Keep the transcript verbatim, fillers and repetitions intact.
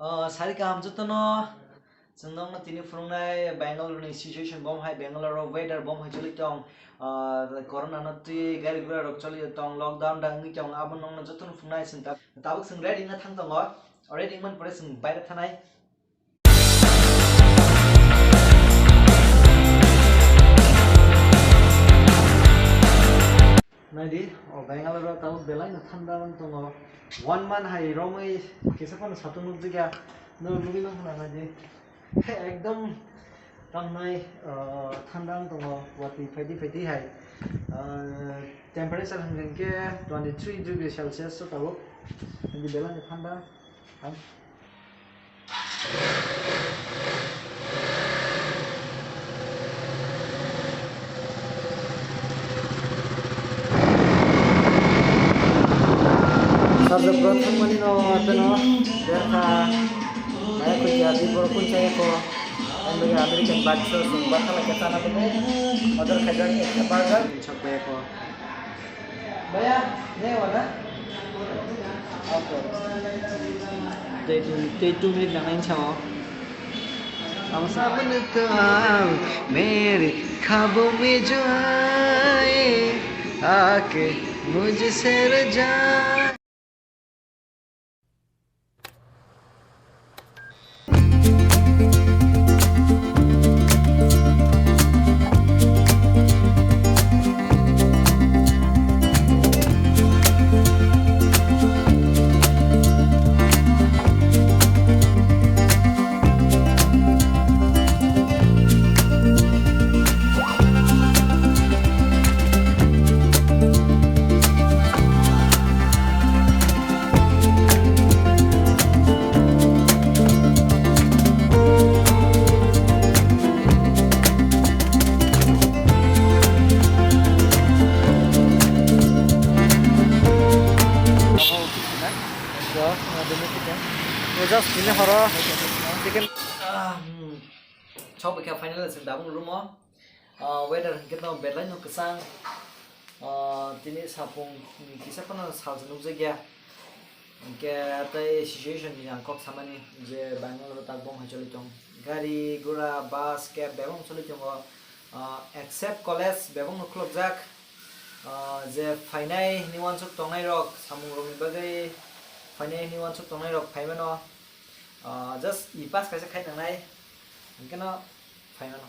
Oh, sari kaham jotono. Chwng nokno tini phwrwngnai Bangalore ni situation, bom hai Bangalore o weather bom hai choli tong. Ah, corona no twi gari gura rok choli tong, lockdown da wngwi tong, abo nokno jotono phwrwngnai chwng tab-, tabuk chwng ready wngna thang tongo. Ready wngmani pore chwng baire thanai. Naidi, o Bangalore o tabuk belai no thanda wng tongo. One month hai romwi kisa phano satung nukjagya. No nugwi mankha na naidi. Ekdom tamnai, ah, thanda wng tongo, watwi phaidi phaidi hai. Ah, temperature hwnka hinkhe twenty three degree Celsius o tabuk. Naidi belai no thanda. Ang Sarjapura thangmani no ateno berkha maya kuya di borok kun chaya ko ang bagi American bakso sung bakha lai kata na bade order khajar ni ekta burger. Chak baya ko. Bhaiya, ne wala? Okay. Tei two, tei two minute nang nai sao. Ang sa. Sabun to aao, mere khwabo mein jo aaye, aake mujhse le jaaye. Just tini horo chicken. Chok bwkha final se dabung room o. Ah, weather hwnkhe no belai no kwchang. Ah, tini sapung ni kisa phano sal se nukjakya. Hwnkhe tei situation ni ang kok samani je Bangalore o tak bom hai choli tong. Gari, gura, bus, cab bebak choli tongo. Ah, except college bebak no khulukjak. Ah, je phainai hwnwi uansuk tongnai rok, samung rok ni bagwi phainai hwnwi uansuk tongnai rok phai mano. Ah, just e pass kaisa khai nangnai. Hwnkhe no phai mano.